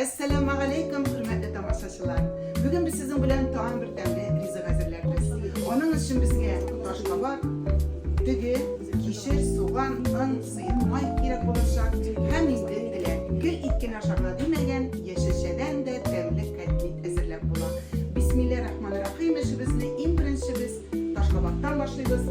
Әссәламегаләйкүм, хөрмәтле тамашачылар! Бүген без сезнең белән тагын бер тәмле ризык әзерләрбез. Аның өчен безгә ташкабак, дөге, кишер, суган, он, сыек май кирәк булачак һәм инде теләк. Гел ит кенә ашарга димәгән, яшелчәдән дә тәмле кәтлит әзерләп була. Бисмилләһир рахманир рахим, эшебезне иң беренче без Ташкабактан башлыйбыз.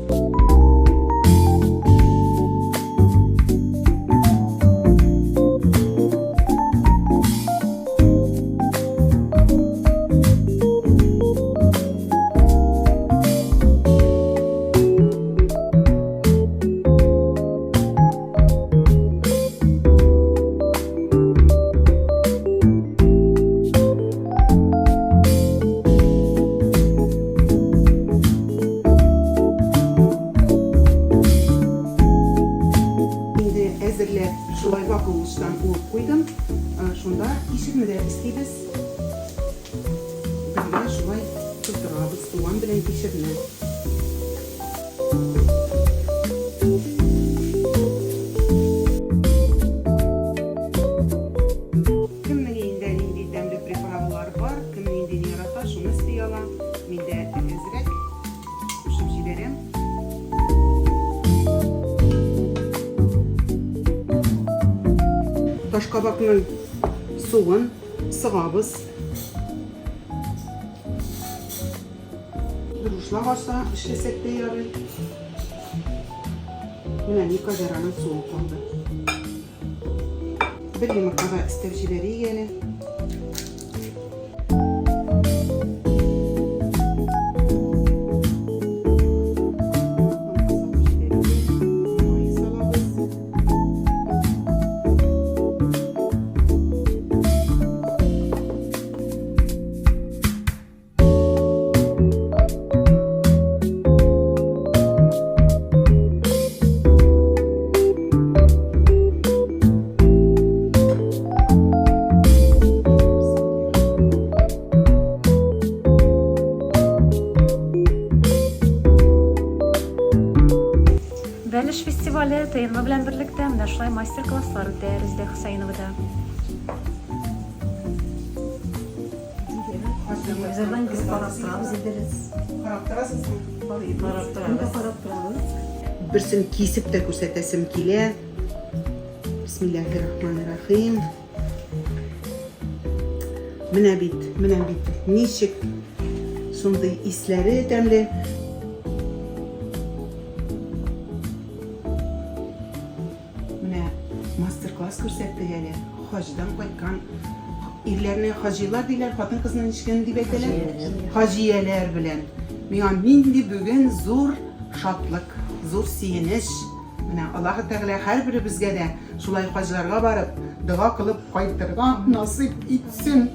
Инде әзерләп, шулай вак угычтан уып куйдым. Шунда кишерне дә өстибез. Бергә шулай тутырабыз суган белән кишерне. Кемнең өендә нинди тәмле приправалар бар, кем ниндине ярата, шуны өсти ала. Мин дә әзрәк кушып җибәрәм. Ташкабакның суын сыгабыз. Дуршлаг аша эшләсәк тә ярый. Менә никадәр аның суы калды. Бер йомырка да өстәп җибәрик әле. Май салабыз. Бәлеш фестивале ТНВ белән берлектә менә шулай мастер-класслар үтә Резидә Хөсәеновада. Телевизордан гел карап торабыз инде без. Карап торасызмы? Карап торабыз. Карап торабыз. Берсен кисеп тә күрсәтәсем килә. Бисмиллаһир-рахманир-рахим. Менә бит, менә бит, ничек шундый исләре тәмле. Менә мастер-класс күрсәттек әле. Хаҗдан кайткан ирләрне хаҗилар диләр, хатын-кызны ничек дип әйтәләр? Хаҗияләр белән. Миңа нинди бүген зур шатлык, зур сөенеч. Менә Аллаһы Тәгалә һәрберебезгә дә шулай хаҗларга барып, дога кылып кайтырга насыйп итсен.